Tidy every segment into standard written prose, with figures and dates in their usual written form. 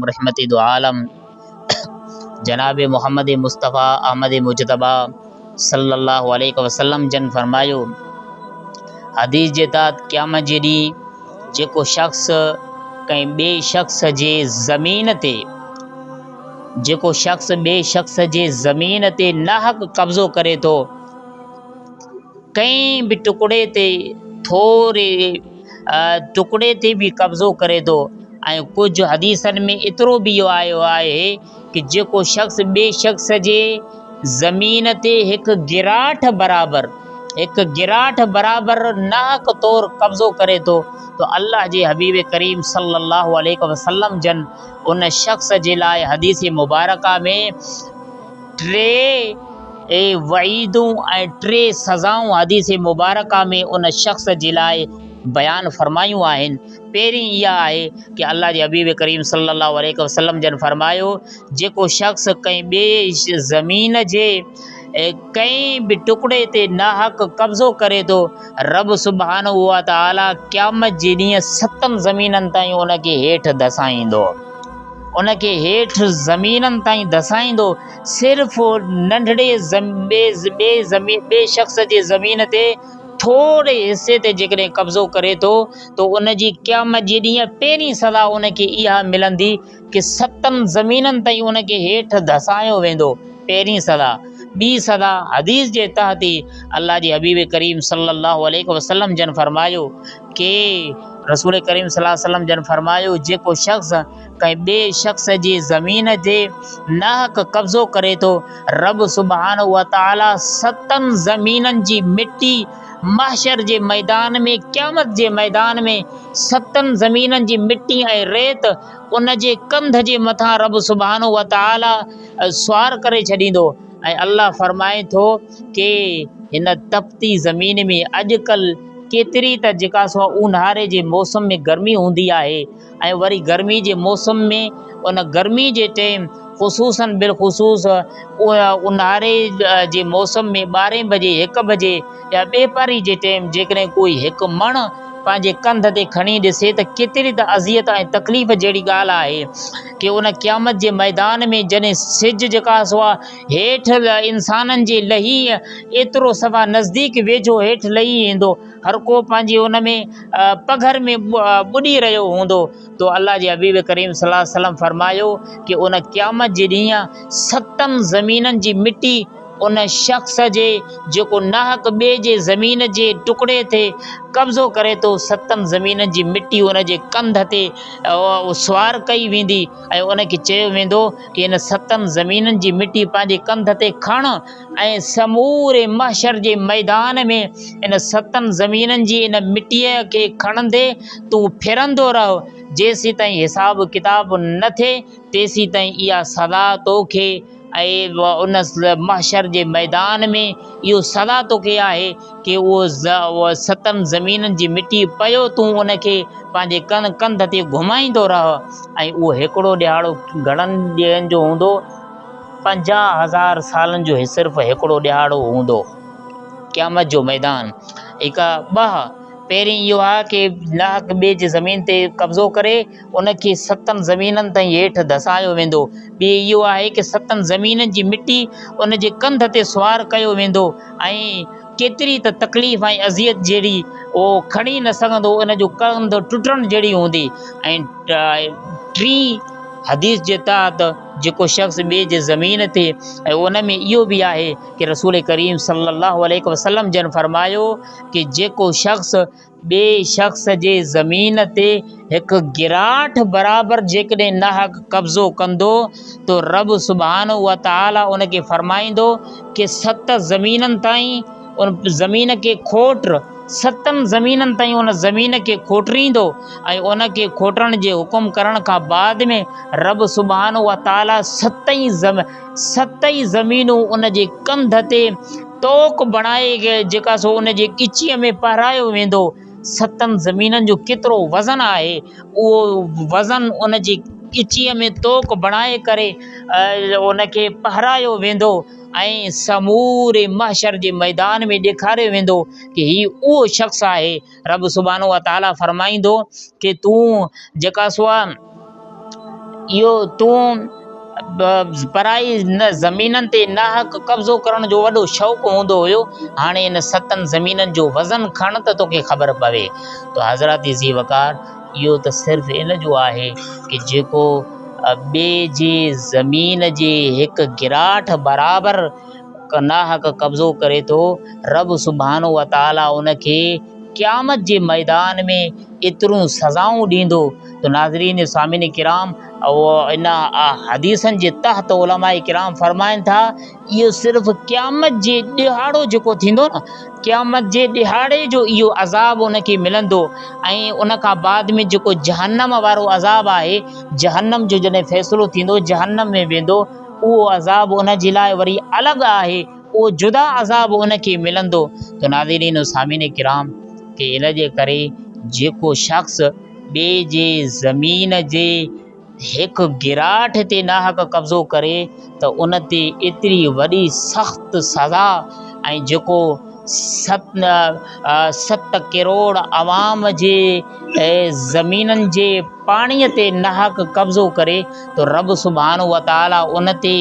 رحمت دو عالم جناب محمد مصطفيٰ احمد مجتبيٰ صلّي اللّٰه عليه وسلّم جن فرمايو، حديث جي تحت قيامت جي ڏينهن جيڪو شخص ڪنهن ٻئي شخص جي زمين تي جيڪو شخص ٻئي شخص جي زمين تي ناحق قبضو ڪري ٿو، ڪنهن به ٽڪڙي تي ٿوري ٽڪڙي تي به قبضو ڪري ٿو ۽ ڪجهه حديثن ۾ ايترو به اهو آيو آهي ڪه جيڪو شخص ٻئي شخص جي زمين تي هڪ گراٺ برابر هڪ گراٺ برابر ناحق طور قبضو ڪري ٿو ته الله جي حبيب ڪريم صلي الله عليه وسلم جن ان شخص جي لاء حديث مبارڪه ۾ ٽي وعيدون ۽ ٽي سزائون حديث مبارڪه ۾ ان شخص جي لاء بيان فرمايون آهن. پهرين اها آهي ڪه الله جي حبيب ڪريم صلي الله عليه وسلم جن فرمايو، جيڪو شخص ڪنهن ٻئي زمين جي ڪنهن به ٽڪڙي تي ناحق قبضو ڪري ٿو، رب سبحانه وتعالي قيامت جي ڏينهن ستن زمينن تائين ان کي هيٺ ڌسائيندو. ان کي هيٺ زمينن تائين ڌسائيندو، صرف ننڍڙي ٻئي شخص جي زمين تي ٿوري حصي تي جيڪڏهن قبضو ڪري ٿو ته ان جي قيامت جي ڏينهن پهرين سزا ان کي اها ملندي ڪه ستن زمينن تائين ان کي هيٺ ڌسايو ويندو، پهرين سزا. ٻي سزا حديث جي تحت ئي الله جي حبيب ڪريم صلي الله عليه وسلم جن فرمايو ڪه رسول ڪريم صلي الله عليه وسلم جن فرمايو، جيڪو شخص ڪنهن ٻئي شخص جي زمين تي ناحق قبضو ڪري ٿو، رب سبحانه وتعالي ستن زمينن جي مٽي محشر جي ميدان ۾ قيامت جي ميدان ۾ ستن زمينن جي مٽي ۽ ريت ان جي ڪنڌ جي مٿان رب سبحانه وتعالي سوار ڪري ڇڏيندو ۽ الله فرمائي ٿو ڪي هن تپتي زمين ۾ اڄڪلهه ڪيتري ته جيڪا سو اونهاري جي موسم ۾ گرمي هوندي آهي ۽ وري گرمي جي موسم ۾ ان گرمي جي ٽيم خصوصاً بالخصوص اونهاري جي موسم ۾ ٻارهين بجي هڪ بجي يا ٻيپهري جي ٽيم جيڪڏهن ڪوئي هڪ مڻ پنهنجي ڪنڌ تي کڻي ڏسي ته ڪيتري ته اذيت ۽ تڪليف جهڙي ڳالهه آهي ڪي ان قيامت جي ميدان ۾ جڏهن سج جيڪا سو هيٺ انسانن جي لهي ايترو صفا نزديڪ ويجهو هيٺ لهي ايندو هر ڪو پنهنجي ان ۾ پگهر ۾ ٻڏي رهيو هوندو تو الله جي حبيب ڪريم صلي الله عليه وسلم فرمايو ڪي ان قيامت جي ڏينهن ستن زمينن جي مٽي ان شخص جي جيڪو ناحق ٻئي جي زمين جي ٽڪڙي تي قبضو ڪري ٿو ستن زمينن جي مٽي ان جي ڪنڌ تي سوار ڪئي ويندي ۽ ان کي چيو ويندو ڪي ان ستن زمينن جي مٽي پنهنجي ڪنڌ تي کڻ ۽ سموري محشر جي ميدان ۾ ان ستن زمينن جي ان مٽيء کي کڻندي تون ڦرندو رهه، جيسيتائين حساب ڪتاب نه ٿئي، تيسيتائين اها سزا توکي ۽ ان محشر جي ميدان ۾ اهو سزا توکي آهي ڪي اهو ستن زمينن جي مٽي پيو تون ان کي پنهنجي ڪنڌ تي گهمائيندو رهه ۽ اهو هڪڙو ڏهاڙو گهڻن ڏينهن جو هوندو؟ 50,000 سالن جو هي صرف هڪڙو ڏهاڙو هوندو. قيامت جو ميدان هڪ ٻه پهرين اهو آهي ڪي ناحق ٻئي جي زمين تي قبضو ڪري ان کي ستن زمينن تائين هيٺ ڌسايو ويندو. ٻي اهو آهي ڪي ستن زمينن جي مٽي ان جي ڪنڌ تي سوار ڪيو ويندو ۽ ڪيتري ته تڪليف ۽ اذيت جهڙي اهو کڻي نه سگهندو ان جو ڪنڌ ٽٽڻ جهڙي هوندي ۽ ٽين حديث جي تحت جيڪو شخص ٻئي جي زمين تي ۽ ان ۾ اهو به آهي ڪي رسول ڪريم صلي الله عليه وسلم جن فرمايو ڪي جيڪو شخص ٻئي شخص جي زمين تي هڪ گراٺ برابر جيڪڏهن ناحق قبضو ڪندو تو رب سبحانه وتعالي ان کي فرمائيندو ڪي ست زمينن تائين ان زمين کي کوٽ، ستن زمينن تائين ان زمين کي کوٽريندو ۽ ان کي کوٽڻ جي حڪم ڪرڻ کان بعد ۾ رب سبحانه وتعاليٰ ست ئي زمينون ان جي ڪنڌ تي طوق بڻائي جيڪا سو ان جي ڳچيء ۾ پهرايو ويندو. ستن زمينن جو ڪيترو وزن آهي، اهو وزن ان جي ڳچيء ۾ طوق بڻائي ڪري ان کي پهرايو ويندو. ۽ سموري محشر جي ميدان ۾ ڏيکاريو ويندو ڪي هي اهو شخص آهي رب سبحانه وتعاليٰ فرمائيندو ڪي تون جيڪا سو آ اهو تون پرائي زمينن تي ناحق قبضو ڪرڻ جو وڏو شوق هوندو هيو، هاڻي ان ستن زمينن جو وزن کڻ ته توکي خبر پوي. ته حضرات ذي وقار اهو ته صرف ان جو آهي ڪه جيڪو ٻئي جي زمين جي هڪ گراٺ برابر ناحق قبضو ڪري ٿو، رب سبحانه وتعاليٰ ان کي قيامت جي ميدان ۾ ايتريون سزائون ڏيندو ته ناظرين سامعين ڪرام ان حديثن جي تحت علماء ڪرام فرمائن ٿا اهو صرف قيامت جي ڏهاڙو جيڪو ٿيندو نه قيامت جي ڏهاڙي جو اهو عذاب ان کي ملندو ۽ ان کان بعد ۾ جيڪو جهنم وارو عذاب آهي جهنم جو جڏهن فيصلو ٿيندو جهنم ۾ ويندو اهو عذاب ان جي لاء وري الڳ آهي اهو جدا عذاب ان کي ملندو ته ناظرين و سامعين ڪرام ڪي ان جي ڪري جيڪو شخص ٻئي جي زمين جي هڪ گراٺ تي ناحق قبضو ڪري ته ان تي ايتري وڏي سخت سزا ۽ جيڪو ست ڪروڙ عوام جي زمينن جي پاڻي تي ناحق قبضو ڪري ته رب سبحانه وتعاليٰ ان تي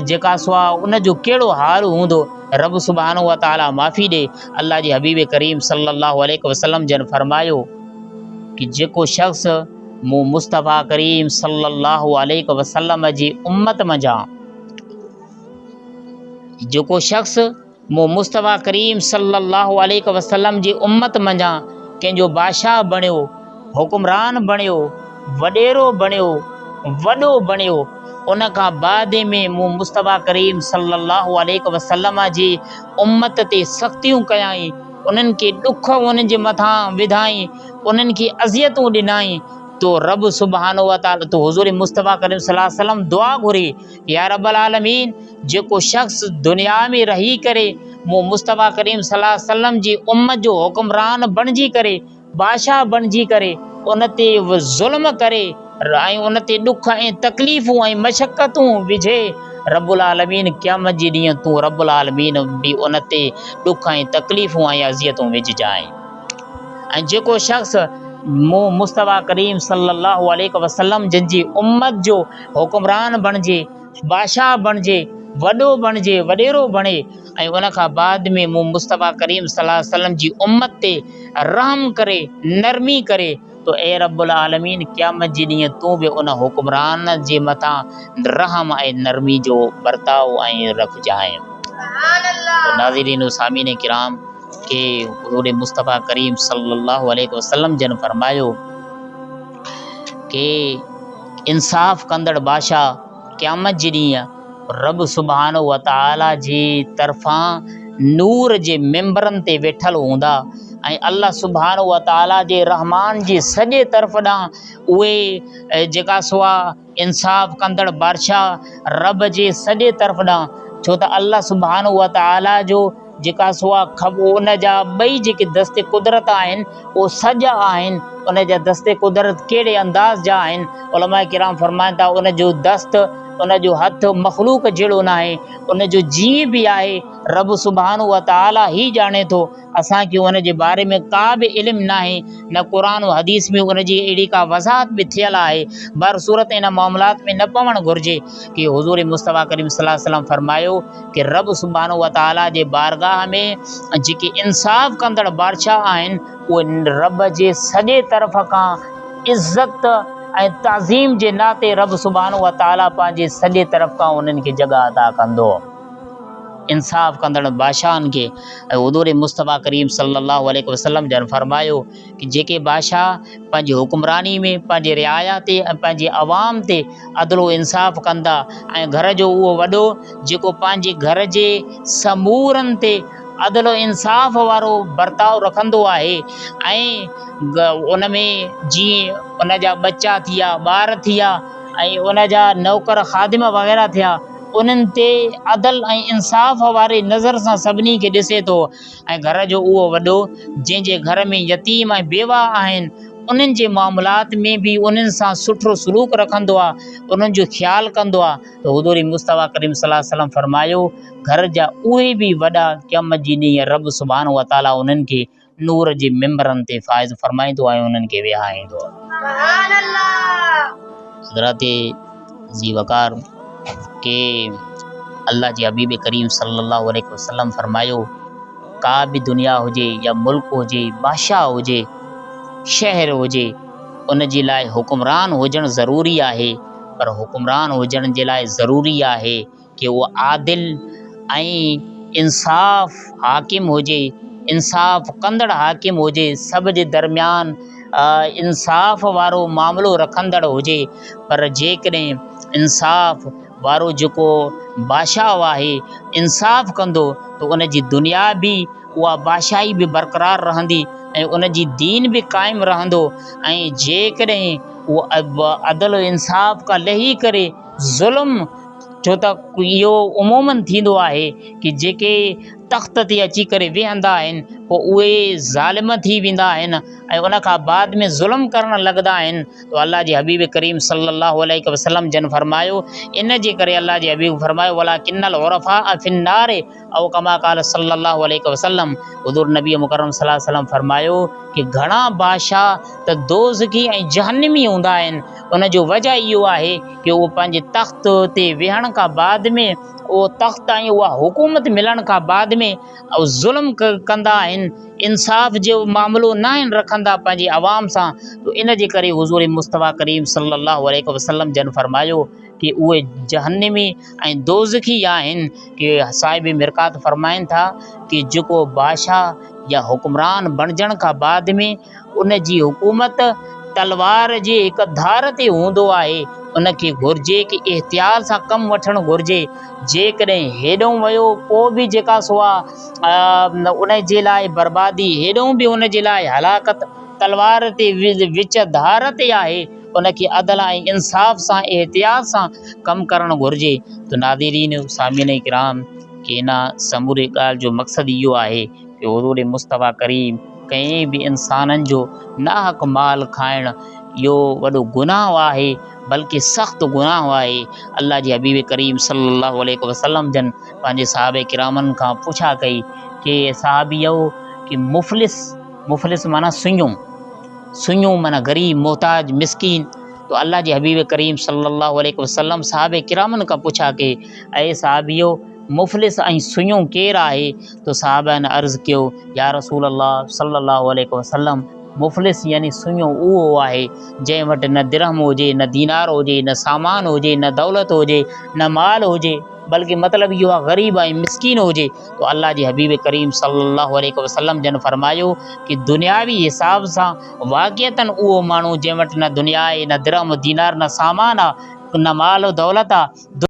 جيڪا سو آ ان جو ڪهڙو حال هوندو رب سبحانه وتعاليٰ معافي ڏي. الله جي حبيب ڪريم صلي الله عليه وسلم جن فرمايو ڪي جيڪو شخص مون مصطفيٰ ڪريم صلي الله عليه وسلم جي امت منجهان جيڪو شخص مون مصطفيٰ ڪريم صلّي اللّٰه عليه وسلّم جي امّت منجهان ڪنهن جو بادشاهه بڻيو، حڪمران بڻيو، وڏيرو بڻيو، وڏو بڻيو، ان کان بعد ۾ مون مصطفيٰ ڪريم صلّي اللّٰه عليه وسلّم جي امّت تي سختيون ڪيائين، انهن کي ڏک انهن جي مٿان وڌائين، انهن کي اذيتون ڏنائين، تو رب سبحانه وتعاليٰ تو حضور مصطفيٰ ڪريم صلّي اللّٰه عليه وسلّم دعا گهري، يا رب العالمين! جيڪو شخص دنيا ۾ رهي ڪري مون مصطفيٰ ڪريم صلي الله عليه وسلم جي امت جو حڪمران بڻجي ڪري بادشاهه بڻجي ڪري ان تي ظلم ڪري ۽ ان تي ڏک ۽ تڪليفون ۽ مشقتون وجهي رب العالمين قيامت جي ڏينهن تون رب العالمين به ان تي ڏک ۽ تڪليفون ۽ اذيتون وجهجانء ۽ جيڪو شخص مون مصطفيٰ ڪريم صلي الله عليه وسلم جن جي امت جو حڪمران بڻجي بادشاهه بڻجي، وڏو بڻجي، وڏيرو بڻي ۽ ان کان بعد ۾ مون مصطفيٰ ڪريم صلي الله عليه وسلم جي امت تي رحم ڪري، نرمي ڪري ته اي رب العالمين قيامت جي ڏينهن تون به ان حڪمران جي مٿان رحم ۽ نرمي جو برتاء ۽ رکجانء. ته ناظرين و سامعين ڪرام کي حضور مصطفيٰ ڪريم صلي الله عليه وسلم جن فرمايو ڪي انصاف ڪندڙ بادشاهه قيامت جي ڏينهن رب سبحانه وتعاليٰ جي طرفان نور جي منبرن تي ويٺل هوندا ۽ الله سبحانه وتعاليٰ جي رحمان جي سڄي طرف ڏانهن اهي جيڪا سو آ انصاف ڪندڙ بادشاهه رب جي سڄي طرف ڏانهن ڇو ته الله سبحانه وتعاليٰ جو جيڪا سو آ کٻو ان جا ٻئي جيڪي دست قدرت آهن اهو سڄ آهن ان جا دست قدرت ڪهڙي انداز جا آهن علماء ڪرام فرمائن ٿا ان جو دست ان جو هٿ مخلوق جهڙو ناهي ان جو جيئن به آهي رب سبحانه وتعاليٰ ئي ڄاڻي ٿو اسان کي ان جي باري ۾ ڪا به علم ناهي نه قرآن و حديث ۾ ان جي اهڙي ڪا وضاحت به ٿيل آهي بهر صورت ان معاملات ۾ نه پوڻ گهرجي ڪي حضور مصطفيٰ ڪريم صلي الله عليه وسلم فرمايو ڪي رب سبحانه وتعاليٰ جي بارگاهه ۾ جيڪي انصاف ڪندڙ بادشاهه آهن اهي رب جي سڄي طرف کان عزت ۽ تعظيم جي ناتي رب سبحانه وتعاليٰ پنهنجي سڄي طرف کان انهن کي جڳهه عطا ڪندو. انصاف ڪندڙ بادشاهن کي ۽ حضور مصطفيٰ ڪريم صلي الله عليه وسلم جن فرمايو ڪي جيڪي بادشاهه پنهنجي حڪمراني ۾ پنهنجي رعايا تي ۽ پنهنجي عوام تي عدل و انصاف ڪندا ۽ گهر جو اهو وڏو جيڪو پنهنجي گهر جي سمورن تي عدل و انصاف وارو برتاء رکندو آهي ۽ ان ۾ جيئن ان جا ٻچا ٿيا ٻار ٿيا ۽ ان جا نوڪر خادم وغيره ٿيا انهن تي عدل ۽ انصاف واري نظر سان سڀني کي ڏسي ٿو ۽ گهر جو اهو وڏو جنهن جي گهر ۾ يتيم ۽ بيواهه آهن انهن جي معاملات ۾ به انهن سان سٺو سلوڪ رکندو آهي انهن جو خيال ڪندو آهي ته حضور مصطفيٰ ڪريم صلي الله عليه وسلم فرمايو گهر جا اهي به وڏا قيامت جي ڏينهن رب سبحانه وتعاليٰ انهن کي نور جي منبرن تي فائز فرمائيندو ۽ انهن کي ويهائيندو. سبحان الله. حضرات ذي وقار ڪي الله جي حبيب ڪريم صلي الله عليه وسلم فرمايو ڪا به دنيا هجي يا ملڪ هجي بادشاهه هجي شهر هجي ان جي لاء حڪمران هجڻ ضروري آهي پر حڪمران هجڻ جي لاء ضروري آهي ڪي اهو عادل ۽ انصاف حاڪم هجي، انصاف ڪندڙ حاڪم هجي، سڀ جي درميان انصاف وارو معاملو رکندڙ هجي، پر جيڪڏهن انصاف وارو جيڪو بادشاهه آهي انصاف ڪندو ته ان جي دنيا به اها بادشاهي به برقرار رهندي ۽ ان جي دين به قائم رهندو ۽ جيڪڏهن اهو عدل و انصاف کان لهي ڪري ظلم ڇو ته اهو عموماً ٿيندو آهي ڪي جيڪي تخت تي اچي ڪري ويهندا آهن پوء اهي ظالم ٿي ويندا آهن ۽ ان کان بعد ۾ ظلم ڪرڻ لڳندا آهن ته الله جي حبيب ڪريم صلي الله عليه وسلم جن فرمايو ان جي ڪري الله جي حبيب فرمايو ولڪن العرفاء في النار او ڪما قال صلي الله عليه وسلم حضور نبي مڪرم صلي الله عليه وسلم فرمايو ڪي گهڻا بادشاهه ته دوزخي ۽ جهنمي هوندا آهن ان جو وجه اهو آهي ڪي اهو پنهنجي تخت تي ويهڻ کان بعد ۾ اهو تخت ۽ اها حڪومت ملڻ کان بعد ۾ اهو ظلم ڪندا آهن انصاف جو معاملو ناهن رکندا پنهنجي عوام سان ته ان جي ڪري حضور مصطفيٰ ڪريم صلي الله عليه وسلم جن فرمايو ڪي اهي جهنمي ۽ دوزخي آهن ڪي صاحب مرقات فرمائن ٿا ڪي جيڪو بادشاهه يا حڪمران بڻجڻ کان بعد ۾ ان جي حڪومت تلوار جي هڪ ڌار تي هوندو آهي ان کي گهرجي ڪي احتياط سان ڪم وٺڻ گهرجي جيڪڏهن هيڏئون ويو پوء به جيڪا سو آ ان جي لاء بربادي هيڏئون به ان جي لاء هلاڪت تلوار تي وچ ڌار تي آهي ان کي عدل ۽ انصاف سان احتياط سان ڪم ڪرڻ گهرجي ته ناظرين سامعين ڪرام ڪي ان سموري ڳالهه جو مقصد اهو آهي ڪي حضور مصطفيٰ ڪريم ڪنهن به انسانن جو ناحق مال کائڻ اهو وڏو گناهه آهي بلڪه سخت گناهه آهي الله جي حبيب ڪريم صلي الله عليه وسلم جن پنهنجي صحابه ڪرامن کان پڇا ڪئي ڪي صحابيو ڪي مفلس مفلس معنيٰ سڃو سڃو معنيٰ غريب محتاج مسڪين تو الله جي حبيب ڪريم صلي الله عليه وسلم صحابه ڪرامن کان پڇا ڪئي اي صحابيو مفلس ۽ سڃو ڪير آهي تو صحابه عرض ڪيو يا رسول الله صلي الله عليه وسلم مفلس يعني سڃو اهو آهي جنهن وٽ نه درهم هجي نه دينار هجي نه سامان هجي نه دولت هجي نه مال هجي بلڪه مطلب اهو آهي غريب ۽ مسڪين هجي تو الله جي حبيب ڪريم صلي الله عليه وسلم جن فرمايو ڪي دنياوي حساب سان واقعتاً اهو ماڻهو جنهن وٽ نه دنيا آهي نه درهم دينار نه سامان آهي نه مال و دولت آهي.